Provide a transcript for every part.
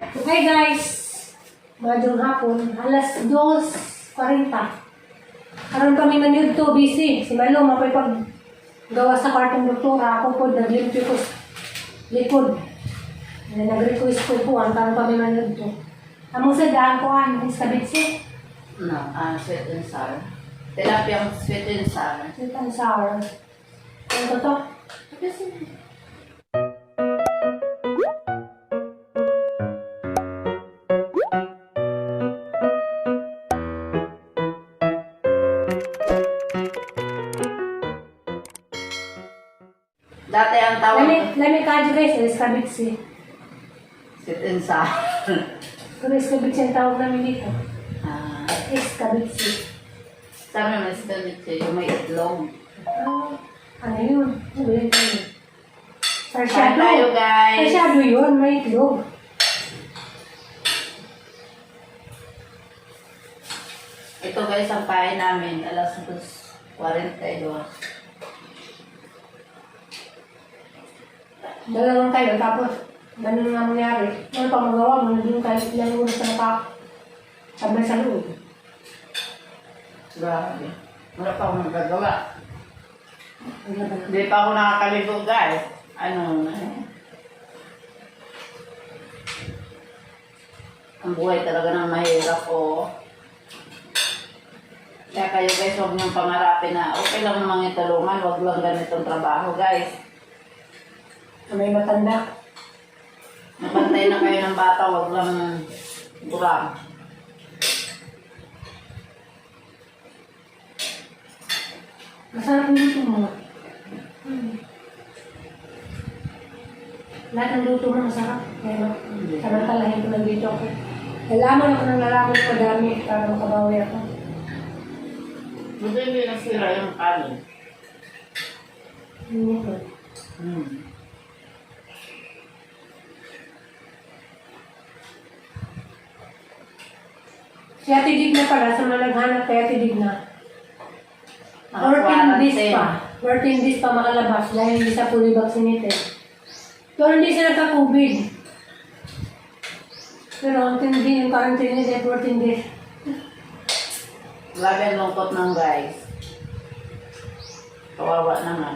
Hi guys! Maayong hapon, alas 2:40. Karon kami man to busy. Si Malo mapoy pag gawa sa kwartong doktora. Ako po naglimpyo ko sa likod. Na nag-request ko po ang karon kami man to. Among sa daan ko an escabitse. No, sweet and sour. Tilapia sweet and sour. Sweet and sour. Ano to to? Dati ang tawag Lami, lami kadyo guys, escabitse. Sweet and sour. Pero escabitse ang tawag namin dito. Ah, Escabitse. sa amin mas ganito yung may itlog. Ah, ano yun? Ano ba yun? Kain Sarsyado. tayo, guys. Sarsyado yun, may itlog. Ito guys, ang kain namin, alas 2:42. Dalawa kayo, tapos ganun nga mangyari. Ano pa magawa mo? Nandun kayo ilang oras na naka sa loob. Grabe. Wala pa akong nagagawa. Ang laban. Hindi pa ako nakakaligo, guys. Ano, eh. Ang buhay talaga ng mahirap, oh. Kaya kayo guys, huwag niyong pangarapin na okay lang namang italungan, huwag lang ganitong trabaho, guys. May matanda. Napantay na kayo ng bata, huwag lang kurang. Masarap yung luto mo. Lahat ng luto mo masarap. Kaya samantalahin ko nandito ako. Nalaman ako ng lalaki ng madami para makabawi ako. Buti hindi nasira yung kanin. Hindi ko. Si Ate Digna pala, sa mga naghanap kay Ate Digna. 14 days pa. 14 days pa makalabas dahil hindi siya fully vaccinated. Pero hindi siya nagka-COVID. Pero ang tindi yung quarantine niya dahil 14 days. Grabe ang lungkot ng guys. Kawawa naman.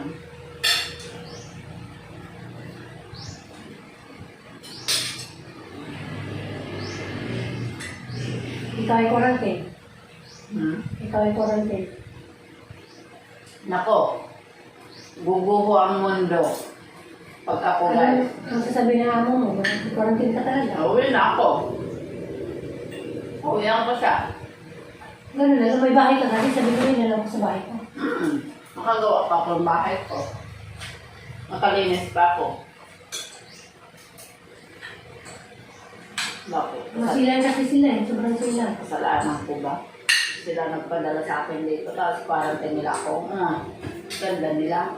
Ikaw ay quarantine. Ikaw ay quarantine. Nako, guguho ang mundo. Pag ako Ano, guys. ang sasabihin ng amo mo? Quarantine ka talaga. Uwi na ako. Uwian ko siya. Ganun na lang, may bahay ka kasi sabi ko yun na lang ako sa bahay ko. Makagawa pa ako ng bahay ko. Makalinis pa ako. Bakit? Masilan kasi sila eh, sobrang silan. Kasalanan ko ba? Sila nagpadala sa akin dito, tapos quarantine nila ako. Ah, ganda nila.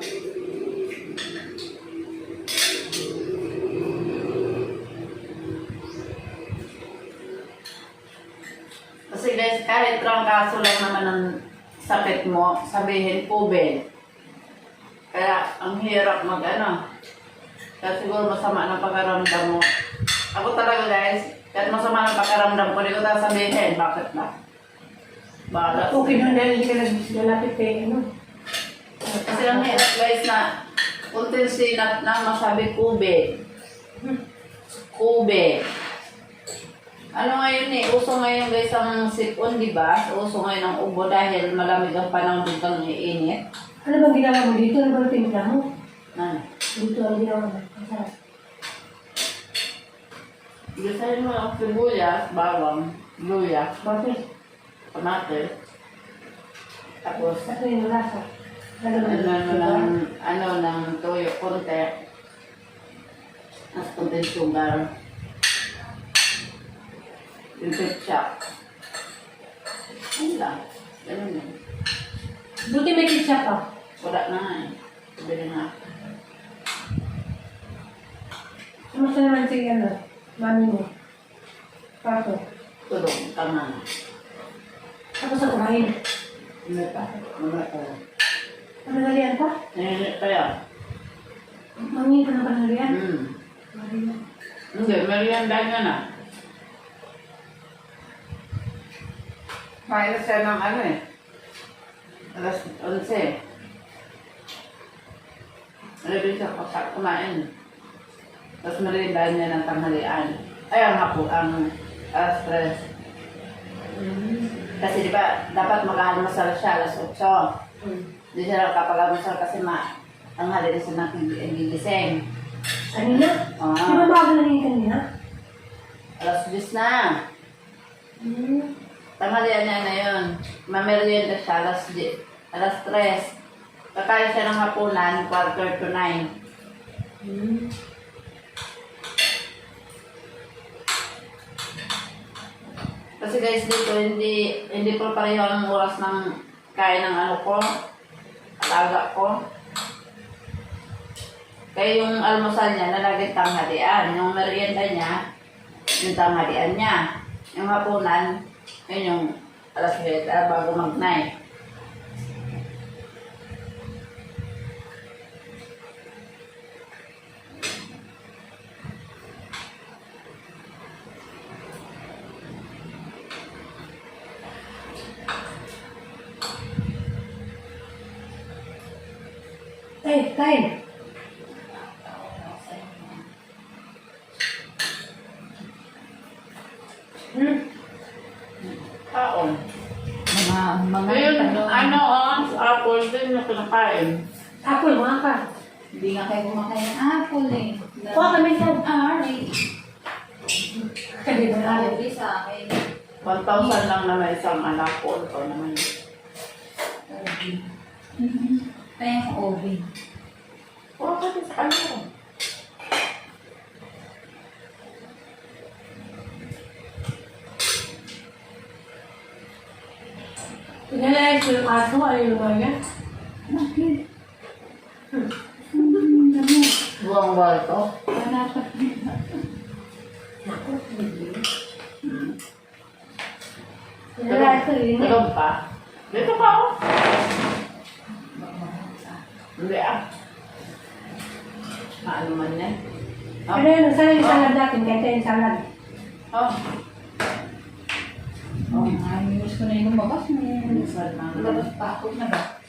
Kasi guys, kahit trangkaso lang naman ang sakit mo, sabihin COVID. Kaya ang hirap mag ano. Kaya siguro masama ng pakiramdam mo. Ako talaga guys, kahit masama ng pakiramdam ko, hindi ko sasabihin. Bakit ba? Bahala. Okay doon dahil hindi ka naglalapit kay ano. Kasi ang hirap guys na until sinat na masabi COVID. COVID. Ano ngayon eh, uso ngayon guys ang sipon, di ba? Uso ngayon ang ubo dahil malamig ang panahon biglang iinit. Ano bang ginawa mo dito? Ano bang timpla mo? Ano? Dito ang ginawa mo. Masarap. Gisahin mo ang sibuyas, bawang, luya, Bakit? kamatis. Tapos, Ano yung lasa? Ano ba? ano ng, ano, ng toyo, konti. Tapos konti sugar. Yung ketchup. Ano lang. Ganun lang. Buti may ketchup pa. Wala na nga eh. Bili na ako. Kumusta naman si ano, mami mo? Pato. Tulong, tama na. Tapos sa kumain. Hindi pa. Mamaya pa. Panangalian pa? Nanginit pa yan. Mangin ka ng panangalian? Hmm. Marian. Hindi, merienda niya na. Kain na siya ng ano eh. Alas 11. Ano din siya kumain. Tapos merienda niya ng tanghalian. Ay, ang hapon, ang alas 3. Kasi di ba, dapat mag-almusal siya alas 8. Hindi siya nakapag-almusal kasi tanghali na siya ng gigising. Kanina? Ah. Di ba maaga na rin kanina? Alas 10 na. Tanghalian niya na yun. Mamerienda siya alas 10, alas 3. Kakain siya ng hapunan, 8:45. Kasi guys, dito hindi hindi po pareho ang oras ng kain ng ano ko, alaga ko. Kaya yung almusal niya, nalagay tanghalian. Yung merienda niya, yung tanghalian niya. Yung hapunan, yun yung alas 7 bago mag-9. Ay, kain. Kaon. Mga Ayun, tanong. ano oh, apple din na kinakain. Apple, mga ka. Hindi nga kayo kumakain ng apple eh. Kuha kami dyan. Ari. Kami ba ari? Ari sa akin. 1,000 lang naman isang anak ko. Ito naman. Kaya yung oven. Kuha ka din sa kanya. Pinalayas ko yung aso, ayaw lumaya. Bakit? Buwang ba ito? Wala pa. Naku, hindi. Pinalayas ko yun eh. Tulog pa. Dito pa oh. Hindi ah. Maano man yan. Oh. Pero yun, sana yung salad natin, kahit yung salad. Oh. Oh, ay, ko na yung lumabas. May lumabas pa ako na ba?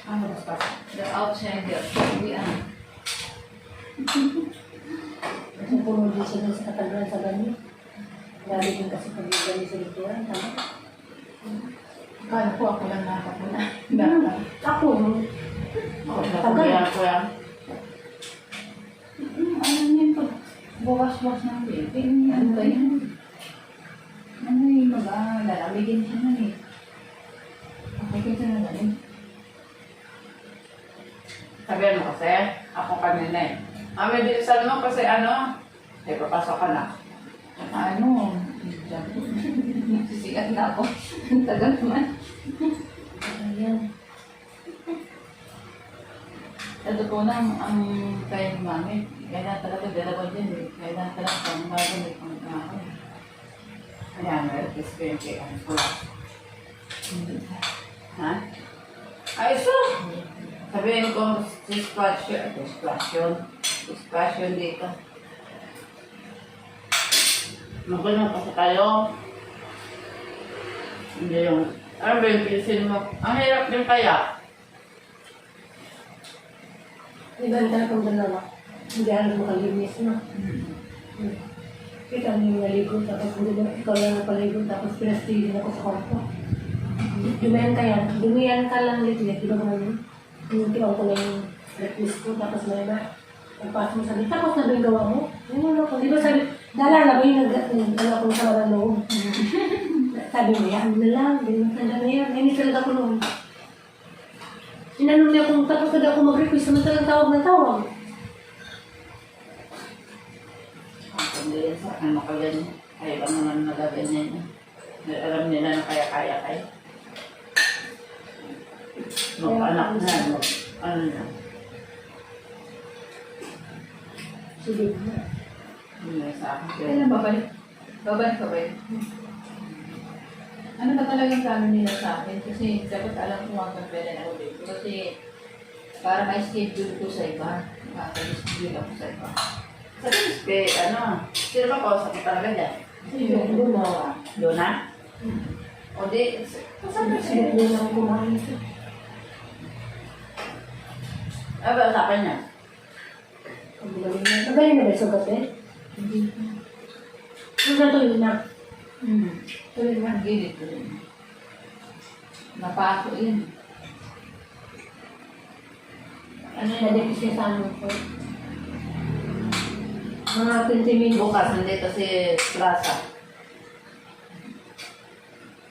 Ah, labas pa. The outside, the uwi ah. Kasi puno din siya dun sa katagalan sa banyo. Lagi din kasi pag ganyan sa likuran, tama? Akala ko ako lang nakapuna. Ako, Oh, Tagal. kuya, kuya. Ano yun pag bukas-bukas ng baby? Ano ba yan? Ano yung mag lalamigin siya nun eh. Okay, kaysa na lamig. Sabihan mo kasi, ako kanina eh. Mami, bilisan mo kasi ano, eh, papasok ka na. Ano? Nagsisigat na ako. Ang tagal naman. Ayan. Sa totoo lang, ang kaya ni mami, kailangan talaga dalawa din eh. Kailangan talaga pang umaga may pang ako. Ayan, request ko yung kay ano ko. Hindi ka. Ha? Ay, so! Sabihin ko, squash yun. Squash yun. Squash yun dito. Magulang kasi kayo. Hindi yung... Ano ba yung pilisin mo? Ang hirap din kaya. Di ba ang talagang dalawa? Hindi halos makalinis, no? Kita mo yung naligo, tapos hindi na, ikaw lang napaligo, tapos pinastigin ako sa kwarto. Dumihan ka yan. Dumihan ka lang litlit, di ba ganun? Tinutiwan ko na yung request ko, tapos may ma. Pagpasok mo sabi, tapos na ba yung gawa mo? Ano ako? Di ba sabi, dala na ba yung ano akong sama ng loob? Sabi mo, yan na lang, binatanda na yan. Hindi talaga ako noon. Inanong niya kung tapos na daw ako mag-request, samantalang tawag na tawag. Ang kundi yan sa akin makaganyan. Kaya lang naman magaganyan yun. Dahil alam nila na kaya-kaya kayo. Mag-anak na, mag, ano na. Sige na. Hindi sa akin. Kailan babalik? Babalik ka ba yun? Ano ba talagang plano nila sa akin? Kasi dapat alam ko hanggang kailan ako dito. Kasi para ma-schedule ko sa iba. Makaka-schedule ako sa iba. Sa kay, ano, sino ba kausap mo talaga dyan? Sige, doon na. Luna? O di, saan na siya? Sige, lang kumain ito. Ay, ba, usapan niya? Ang galing na. Magaling na ba yung sugat eh? Hindi pa. Ano na tuloy na? Tuloy na, gilid tuloy na. Napaso yun. Ano yun? Nadikit siya sa ano ko. Mga 20 minutes. Bukas, nandito si Plaza.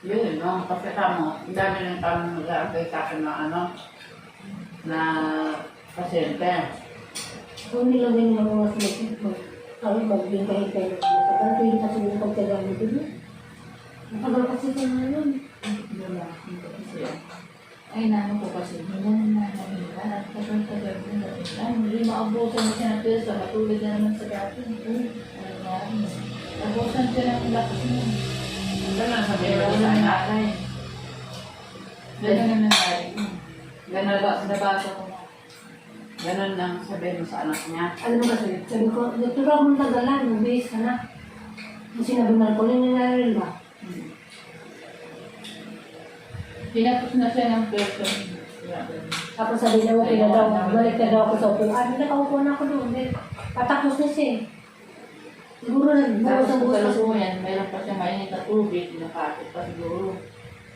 Yun, no? Kasi kamo, ang dami ng kami mag-aantay sa akin na ano, na pasyente. Kung nila din yung mga sulat, mag, maghintay-hintay na matagal. Pwede kasi yung pagkagamit din. Matagal kasi ito na yun. Wala, hindi kasi. Ay, nano ko kasi, hindi na nanahila. At tagal-tagal na. Ay, hindi maabusan mo siya ng pesa. Matulad na naman sa dati. Ano nangyari? Abusan siya ng lakas niya. Ganun ang sabihin Pero mo wala sa anak. nangyari. Ganun ang nangyari. Ganun, Nabasa ko na. ganun ang sabihin mo sa anak niya. Alam mo kasi, sabi ko, "Doktor, huwag mong tagalan, magbihis ka na." Yung sinabi na ko, nangyayari ba? Pinapos na siya ng pesa. Tapos sabi niya, okay na daw, balik na daw ako sa upuan. Nakaupo na ako doon. Eh, patapos na siya eh. Siguro nagbuhos Tapos ang buhos. pagkaluto yan, mayroon pa siya mainit na tubig, nakapit pa siguro.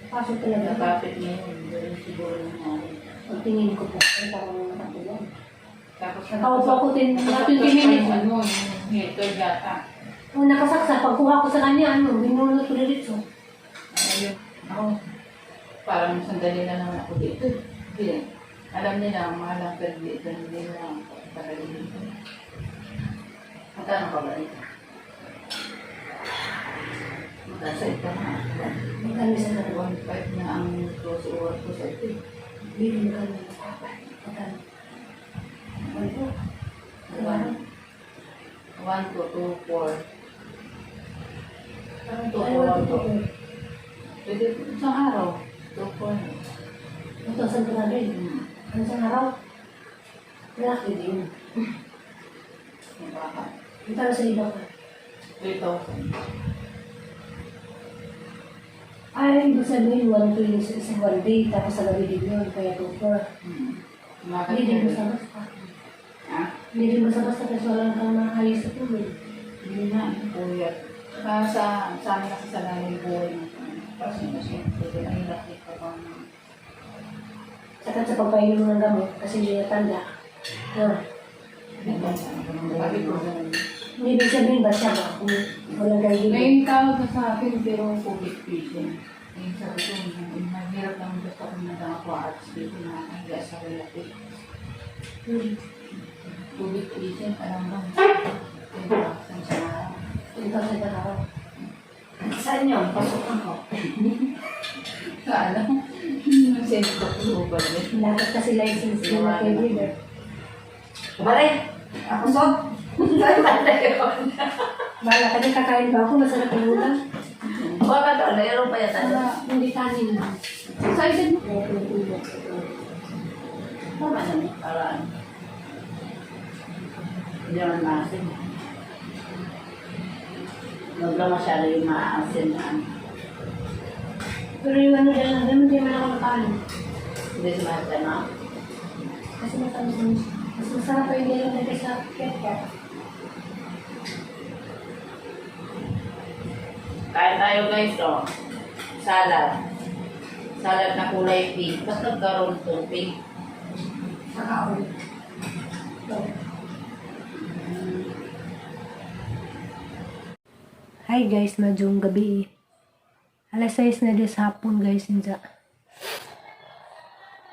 Pasok talaga. Nakapit ngayon, ganun siguro nangyari. Pagtingin ko po, ay parang nakatuloy. Tapos Nakaupo ako din, mga 20 Tapos minutes. yung ano, yung heater yata. Oh, nakasaksa. Pagkuha ko sa kanya, ano, binunot ko diretso. Ayun, ako, parang sandali na naman ako dito. Hindi, alam nila, ang mahal ang per dito, hindi nila ako tagalin dito. Magkano ka ba dito? Magkano? Sa ito na, Magkano sa dalawa? 1.5 na ang close over ko sa ito. Hindi, magkano. Magkano? Ano? 1, 1, 2, 2, 4. Parang 2, Ano, 4, 1, ito? 2. Pwede, isang araw. 2, 4 na. 1,200. Ano sa araw? Malaki din. Yung baka. Magkano sa iba ka? 3,000. Ay, ibig sabihin, 1 to sa isang one day, tapos sa gabi din yun, kaya 2-4. Umaga Hindi din siya. basta-basta. Ha? Hindi din basta-basta kasi wala kang maayos sa tubig. Hindi na, puyat. Para sa amin kasi sa lalim buhay ng pasyente. Kasi ang hirap dito pang Saka sa pagpainom ng gamot, kasi hindi natanda. Ah, Sabi ko, hindi ibig sabihin ba siya ba? Kung walang kaibigan. may tawag na sa akin pero COVID patient. Eh, sabi ko, mahirap lang basta kung nagkakakuha at dito na hiya sa relative. COVID patient, alam mo, 10,000 sa araw. 10,000 na araw. Saan yun? Pasok ako. Sa ano? Send ko global din. Dapat kasi license na caregiver. Bale! Ako sob! Saan ba na yun? Bala ka din, kakain ba ako? Masarap ang ulam. Baka doon, mayroon pa yata. Wala, hindi kanin lang. Sa isip mo, Kaya pinatulog. Tama naman. Para ano. Hindi naman maasin. Huwag lang masyado yung maasin na ano. Pero yung ano dyan lang, hindi man ako nakaano. Hindi sumakit ano. Kasi matamis-tamis. Mas masarap pa yung gano'n na sa ketchup. Kain tayo guys, oh. Salad. Salad na kulay pink. Ba't nagkaroon itong pink? Saka ulit. So. Hi guys, madyong gabi eh. Alas 6 na din sa hapon guys, inja.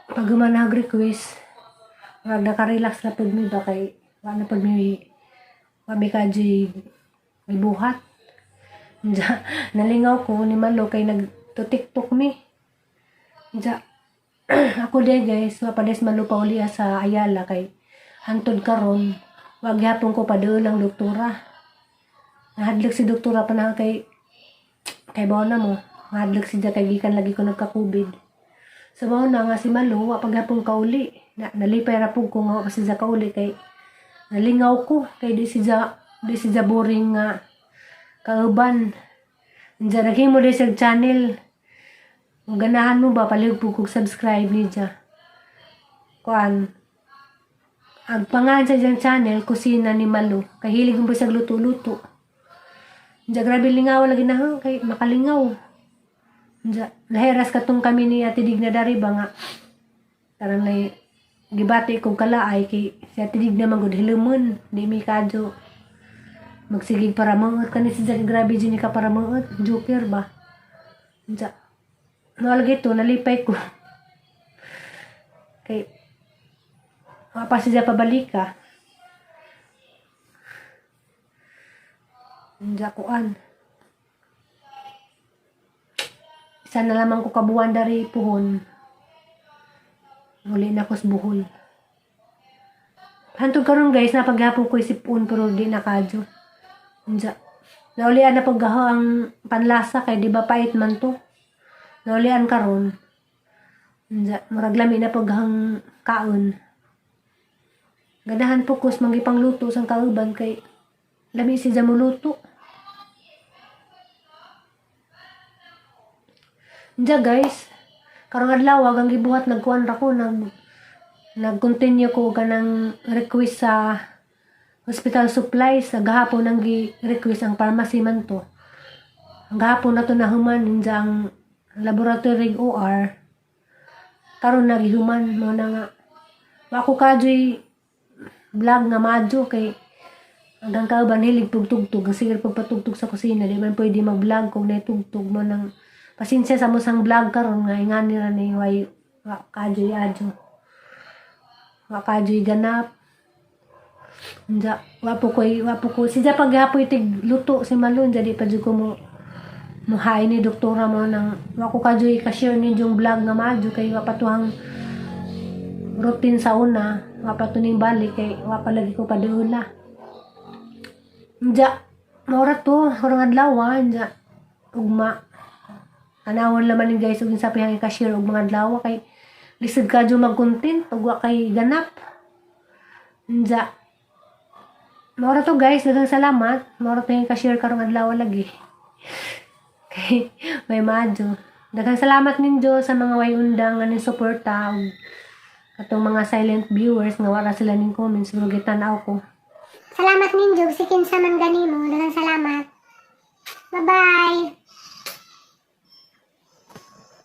Pag human request, wag nakarelax na pud mi ba kay wa na pud mi wa mi ka di buhat. Inja, nalingaw ko ni Malo kay nag to TikTok mi. Inja, ako din guys, wa pa des Malo pa uli sa Ayala kay hantod karon wa gyapon ko paduol ang doktora. Nahadlok si doktora pa na kay kay bawo na mo. Nahadlok siya kay gikan lagi ko nagka-COVID. So mao na nga si Malo wa paghapon kauli. Na, nalipay ra pud ko nga wa pa siya kauli kay nalingaw ko kay di siya boring nga kauban. Diyan naghimo di siya channel. Kung ganahan mo ba, palihog po kog subscribe niya. Kuan. Ang pangalan sa iyang channel, Kusina ni Malu. Kahilig mo ba sa luto-luto. Diya, grabe lingaw lagi na ha, kay makalingaw. Diya, nahiras katong kami ni Ate Digna dari ba nga. Karang na gibati kong kalaay kay si Ate Digna man gud hilumon, di mi kadyo. Magsigig para mangot kani si Jack, grabe jud ni ka para mangot, joker ba. Diya. No lagi to nalipay ko. Kay wa pa siya pabalik ka. Diya kuan. Isa na lamang ko kabuan dari puhon. Muli na ko sa Bohol. Hantod karon guys, napaghapon ko isipon pero di na kadyo. Unsa. Naulian na paggaho ang panlasa kay di ba pait man to. Naulian karon. Unsa, murag lami na paghang kaon. Ganahan po ko sa mangipangluto sang kauban kay lami si muluto. Unsa guys, karong adlaw ang gibuhat nagkuan ra ko, nag nag-continue ko kanang request sa hospital supplies. Sa gahapon ang gi-request ang pharmacy man to. Ang gahapon na to nahuman ninja ang laboratory OR. Karon nagihuman mo na nga. Wa ko kadyo'y vlog nga madyo kay hanggang kauban hilig pugtugtog. Ang sige pagpatugtog sa kusina, di man pwede mag-vlog kung naitugtog mo nang pasensya sa mo sang vlog karon nga ingani ra ni way wa kadyo'y adyo. Wa kadyo'y ganap. Unja, wa po ko siya paghapoy tig luto si Malun, jadi pa jud ko mo muhain ni doktora mo nang wa ko kadyo'y ka-share ni yung vlog nga madyo kay wa pa tuang routine sa una, wa pa to ning balik kay wa pa lagi ko padula. Unja, maura to karong adlaw, unja ugma. Anawon laman ni guys ug sa pihang i-share og mga adlaw kay lisod kadyo mag-content ug wa kay ganap. Unja, maura to guys, daghang salamat. Maura to yung ka-share karong adlaw lagi. Kay may madyo. Daghang salamat ninyo sa mga way undang nga ning suporta ug atong mga silent viewers nga wala sila ning comments pero gitan-aw ko. Salamat ninyo, si kinsa man gani mo. Daghang salamat. Bye-bye.